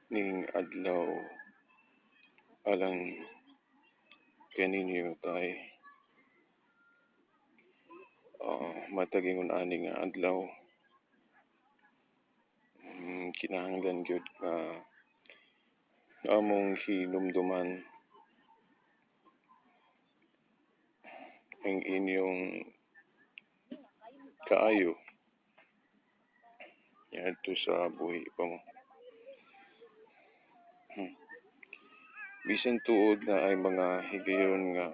Ning adlaw alang kaninyo, Tay. Matag ingon ani nga adlaw, kinahanglan gyud nga among hinumduman ang inyong kaayo niadto sa buhi pa mo. Bisan tuod na ay mga higayon nga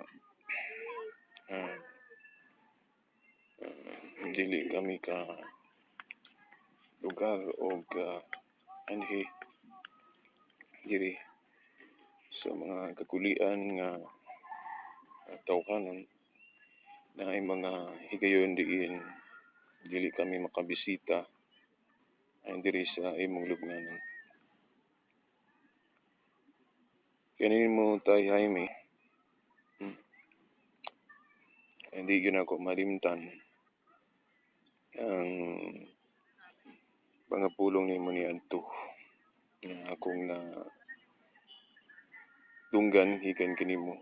dili kami ka lugar og anhi diri sa mga kagulian nga tawhanon, na ay mga higayon diin dili kami makabisita ay diri sa imong lubnganan. Kanimo, Tay Jaime, hindi gyud nako malimtan ang mga pulong nimo niadto nga akong na dunggan gikan kanimo,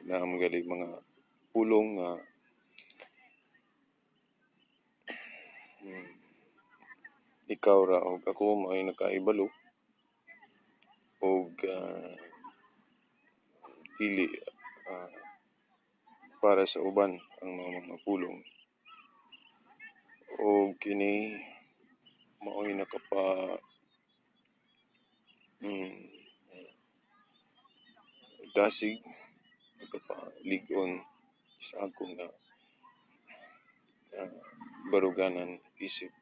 naa man gali mga pulong nga ikaw ra og ako mao'y nakaibalo og dili para sa uban ang mga pulong, og kini mao'y nakapa dasig, nakapalig-on sa akong baruganan isip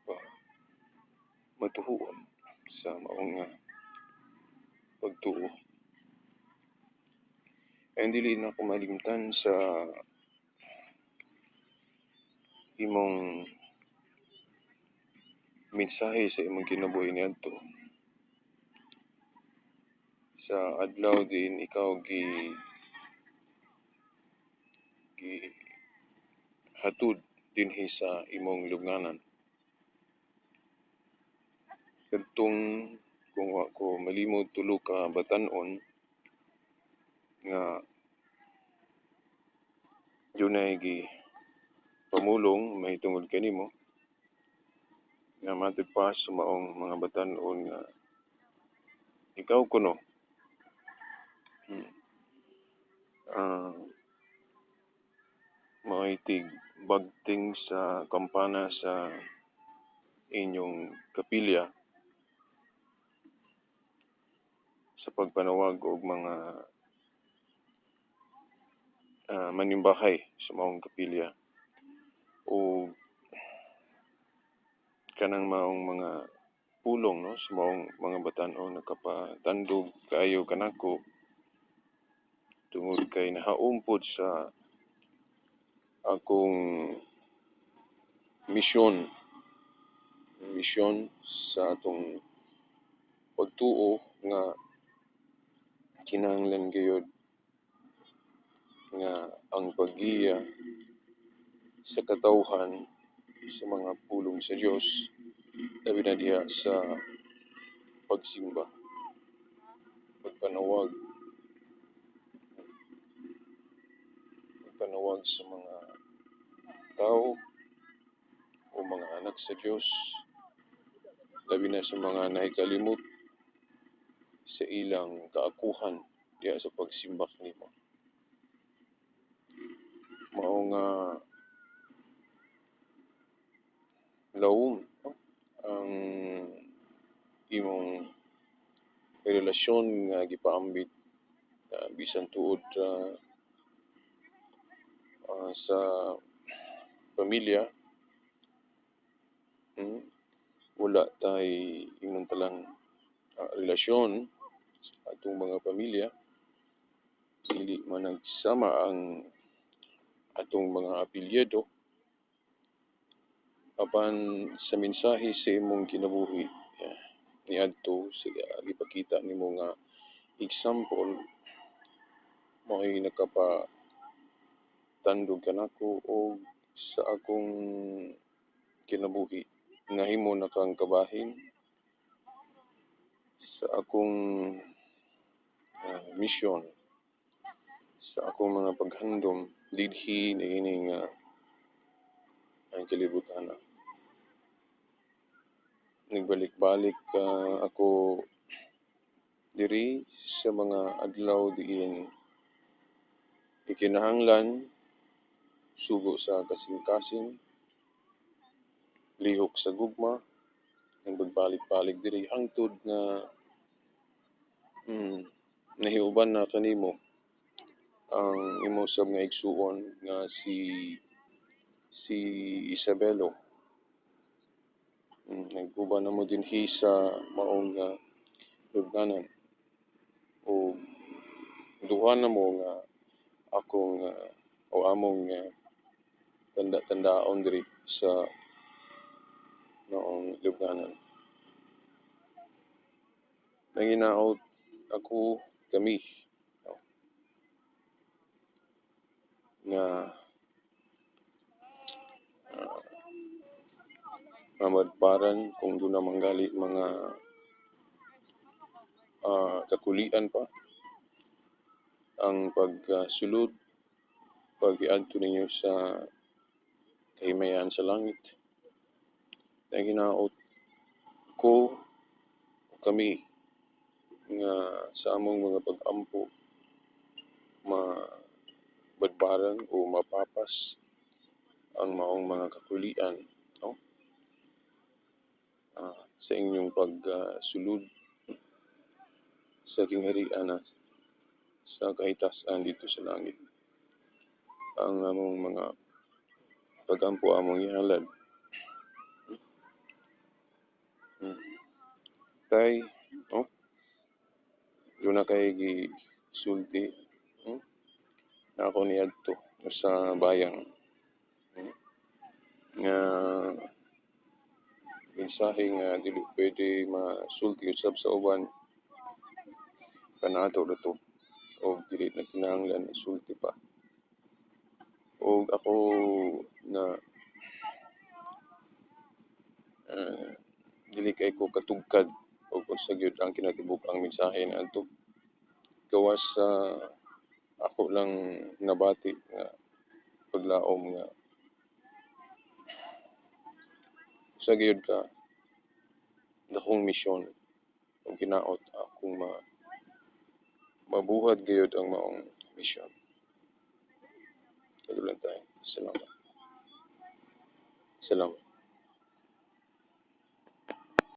matuhuon sa maong pagtuo. Ang dili na ako malimtan sa imong mensahe sa imong kinabuhi niadto sa adlaw diin ikaw gi hatud dinhi sa imong lubnganan. Kadtong, kung wa ko malimot, tulo ka batan-on nga dunay gi pamulong mahitungod kanimo nga matod pa sa maong mga batan-on nga ikaw kuno mao'y tig bagting sa kampana sa inyong kapilya sa pagpanawag og mga manimbahay sa maong kapilya, o kanang maong mga pulong, no, sa maong mga batan-on nakapatandog kaayo kanako tungod kay nahaom pod sa akong misyon sa atong pagtuo nga kinahanglan gayud nga ang paggiya sa katawhan sa mga pulong sa Dios, labi na diha sa pagsimba, pagpanawag sa mga tao o mga anak sa Dios, labi na sa mga nahikalimot sa ilang kaakuhan diha sa pagsimba nimo. Mao nga lawom, no, ang imong relasyon nga gipaambit bisan tuod sa pamilya, wala tay ingnon talang relasyon sa atong mga pamilya, dili man nagsama ang atong mga apelyido, apan sa mensahe sa imong kinabuhi niadto sa gipakita nimo nga example, mao'y nakapatandog kanako og sa akong kinabuhi nahimo na kang kabahin sa Sa akong mission, sa akong mga paghandom dinhi niining ang kalibutan. Nagbalik-balik ako diri sa mga adlaw diin ikinahanglan sugo sa kasing-kasing, lihok sa gugma, nagbalik-balik diri hangtod nga nahiuban na kanimo ang imo sab nga igsuon nga si Isabelo. Nag-uban na mo dinhi sa maong lubnganan o duha na mo nga akong o among tanda-tandaon diri sa maong lubnganan. Nanginaot ako kami, no, nga mamadparan kung doon na manggali mga kakulian pa ang pagsulod pag-iadto ninyo sa kahimayaan sa langit. Nanginaot ko kami nga sa among mga pag-ampo mabadbaran o mapapas ang maong mga kakulian, no? Sa inyong pagsulod sa kingharian na sa kahitasan dito sa langit. Ang among mga pag-ampo among ihalad. Tay, no? Doon na kay gisulti, Na ako niadto sa bayang. Nga mensahe nga dili pwede masulti usab sa uban, kanato ra to og dili na kinahanglan isulti pa. Og ako na dili kay ko katugkad og unsa gyud ang kinatibuk-ang mensahe niadto. Gawas sa ako lang nabati nga paglaom nga usa gyud ka dakong misyon ug hinaot akong mabuhat gyud ang maong misyon. Kadulan tayo. Salamat. Salamat.